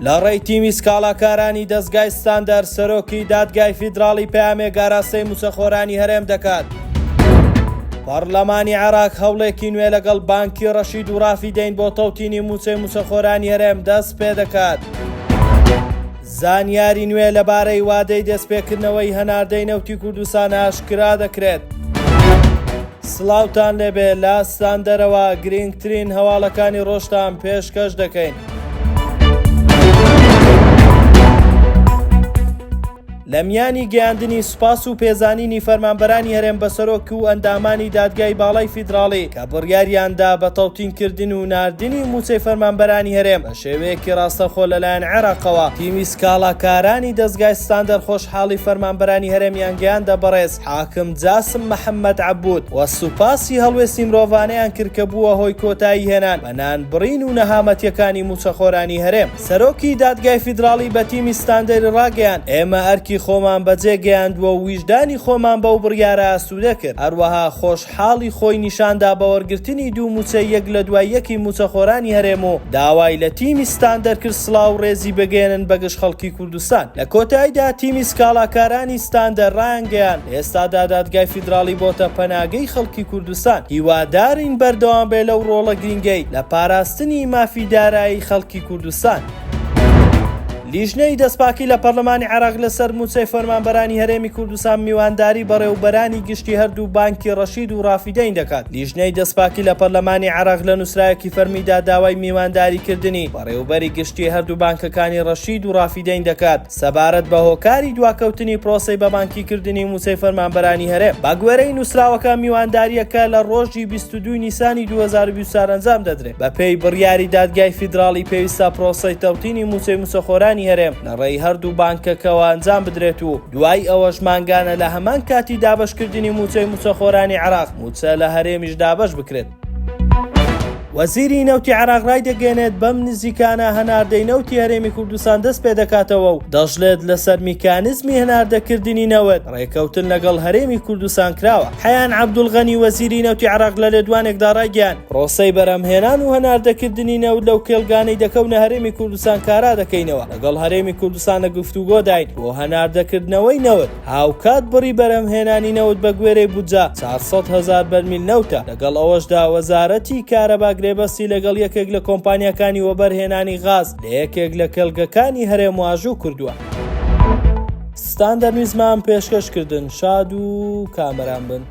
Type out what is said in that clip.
لە ڕێی تیمی سکاڵاکارانی دەزگای ستاندەر سەرۆکی دادگای فیدراڵی پەیامێک ئاراستەی مووچەخۆرانی هەرێم دەکات. پەڕلەمانی عێراق هەوڵێکی نوێ لەگەڵ بانکی ڕەشید و ڕافیدەین بۆ تەوتینی مووچەی مووچەخۆرانی هەرێم دەست پێدەکات. زانیاری نوێ لەبارەی وادەی دەستپێکردنەوەی هەناردەی نەوتی کوردستان ئاشکرا دەکرێت. سڵاوتان لێبێ لە ستاندەرەوە گرینگترین هەواڵەکانی ڕۆژتان پێشکەش دەکەین. لە میانی گەیاندنی سوپاس و پێزانینی فەرمانبەرانی هەرێم بە سەرۆک و ئەندامانی دادگای باڵای فیدراڵی کە بڕیاریاندا بە تەوتینکردن و ناردنی مووچەی فەرمانبەرانی هەرێم بە شێوەیەکی ڕاستەخۆ لەلایەن عێراقەوە، تیمی سکاڵاکارانی دەزگای ستاندەر خۆشحاڵی فەرمانبەرانی هەرێمیان گەیاندە بەڕێز حاکم جاسم محەمەد عەبود و سوپاسی هەڵوێستی مرۆڤانەیان کرد کە بووە هۆی کۆتایی هێنان بە نانبڕین و نەهامەتیەکانی مووچەخۆرانی هەرێم. سەرۆکی دادگای فیدراڵی بە تیمی ستاندەری ڕاگەیاند، ئێمە ئەرکی خۆمان بەجێ گەیاندووە و ویژدانی خۆمان بەو بڕیارە ئاسوودە کرد. هەروەها خۆشحاڵی خۆی نیشاندا بە وەرگرتنی دوو مووچەی یەک لە دوای یەکی مووچەخۆرانی هەرێم و داوای لە تیمی ستاندەر کرد سڵاو و ڕێزی بگەیەنن بە گشت خەڵکی کوردستان. لە کۆتاییدا تیمی سکاڵاکارانی ستاندەر ڕایانگەیاند، لە ئێستادا دادگای فیدراڵی بۆتە پەناگەی خەڵکی کوردستان، هیوادارین بەردەوام بێ لەو ڕۆڵە گرینگەی لە پاراستنی مافی دارایی خەڵکی کوردستان. لیژنەی دەستپاکی لە پەرلەمانی عێراق لەسەر مووچەی فەرمانبەرانی هەرێمی کوردستان میوانداری بەڕێوبەرانی گشتی هەردوو بانکی ڕەشید و ڕافیدەین دەکات. لیژنەی دەستپاکی لە پەرلەمانی عێراق لە نووسراوێکی فەرمیدا داوای میوانداریکردنی بەڕێوبەری گشتی هەردوو بانکەکانی ڕەشید و ڕافیدەین دەکات سەبارەت بە هۆکاری دواکەوتنی پرۆسەی بەبانکیکردنی مووچەی فەرمانبەرانی هەرێم. بەگوێرەی نووسراوەکە میواندارییەکە لە ڕۆژی 22 نیسانی 2024 ئەنجام دەدرێت. بەپێی بڕیاری دادگای فیدراڵی پێویستە پرۆسەی تەوتینی مووچەی مووچەخۆرانی هەرێم لە ڕێی هەردوو بانکەکەوە ئەنجام بدرێت و دوای ئەوەش مانگانە لە هەمان کاتی دابەشکردنی مووچەی مووچەخۆرانی عێراق مووچە لە هەرێمیش دابەش بکرێت. وەزیری نەوتی عێراق ڕایدەگەیەنێت، بەم نزیکانە هەناردەی نەوتی هەرێمی کوردستان دەست پێدەکاتەوە و دەشڵێت، لەسەر میکانزمی هەناردەکردنی نەوت ڕێککەوتن لەگەڵ هەرێمی کوردستان کراوە. حەیان عەبدولغەنی وەزیری نەوتی عێراق لە لێدوانێکدا ڕایگەیاند، پرۆسەی بەرهەمهێنان و هەناردەکردنی نەوت لەو کێڵگانەی دەکەونە هەرێمی کوردستان کارا دەکەینەوە، لەگەڵ هەرێمی کوردستان لە گفتوگۆداین بۆ هەناردەکردنەوەی نەوت، هاوکات بڕی بەرهەمهێنانی نەوت بەگوێرەی بودجە 400 هەزار بەرمیل نەوتە، لەگەڵ ئەوەشدا وەزارەتی کارەبا گرێبەستی لەگەڵ یەکێک لە کۆمپانیاکانی وەبەرهێنانی غاز لە یەکێک لە کێڵگەکانی هەرێم واژوو کردووە. ستاندەر نیوزمان پێشکەش کردن، شاد و کامەران بن.